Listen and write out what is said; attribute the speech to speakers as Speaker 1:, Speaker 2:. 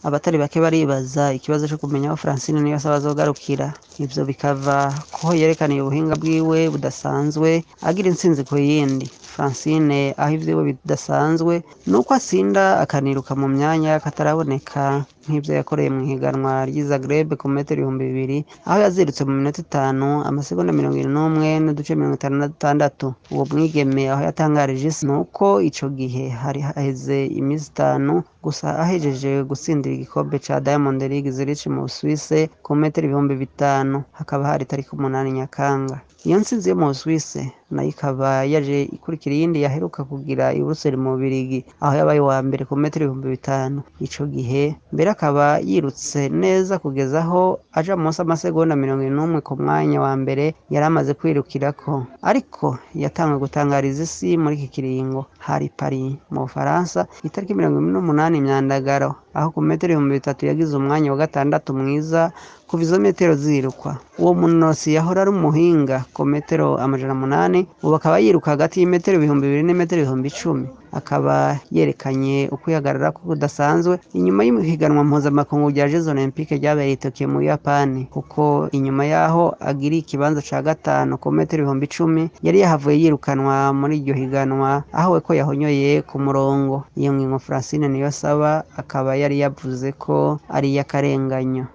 Speaker 1: Abatari bake baribaza ikibazo co kumenya aho Francine Niyonsaba azogarukira. Ivyo bikava kuho yerekaniye ubuhinga bwiwe budasanzwe agira intsinzi ku yindi. Francine aho ivyiwe bidasanzwe nuko atsinda akaniruka mu myanya y'akataraboneka nk'ivyo yakoreye mw'ihiganwa ry'i Zagreb ku metero 2000, aho yazirutse mu minota 5 amasegonda 71.56. Uwo mwigeme aho yatangarije isi nuko ico gihe hari haheze imisi 5 gusa ahejeje gutsindira igikombe ca Diamond League Zurich mu Busuwise ku metero 5000, hakaba hari itariki 8 Nyakanga. Iyo ntsinzi yo mu Busuwise nayo ikaba yaje ikurikira iyindi yaheruka kugira i Buruseli mu Bubirigi, aho yabaye uwa mbere ku metero 5000. Ico gihe mbere akaba yirutse neza kugeza aho aja munsi amasegonda 71 ku mwanya wa mbere yari amaze kwirukirako, ariko yatanguye gutangariza isi muri iki kiringo. Hari Paris mu Bufaransa itariki 28 Myandagaro, aho ku metero 3000 yagize umwanya wa gatandatu mwiza kuva izo metero zirukwa. Uwo munonosi yahora ari umuhinga ku metero 800, ubu akaba yiruka hagati y'imetero 2000 n'imetero 10,000. Akaba yerekanye ukwihagarara kudasanzwe inyuma y'ihiganwa mpuzamakungu rya Jeux Olympiques ryabereye i Tokyo mu Buyapani, kuko inyuma yaho agiriye ikibanza ca gatanu ku metero 10,000 yari yahavuye yirukanwa muri iryo higanwa, aho we ko yahonyoye ku murongo. Iyo ngingo Francine Niyonsaba akaba yari yavuze ko ari iy'akarenganyo.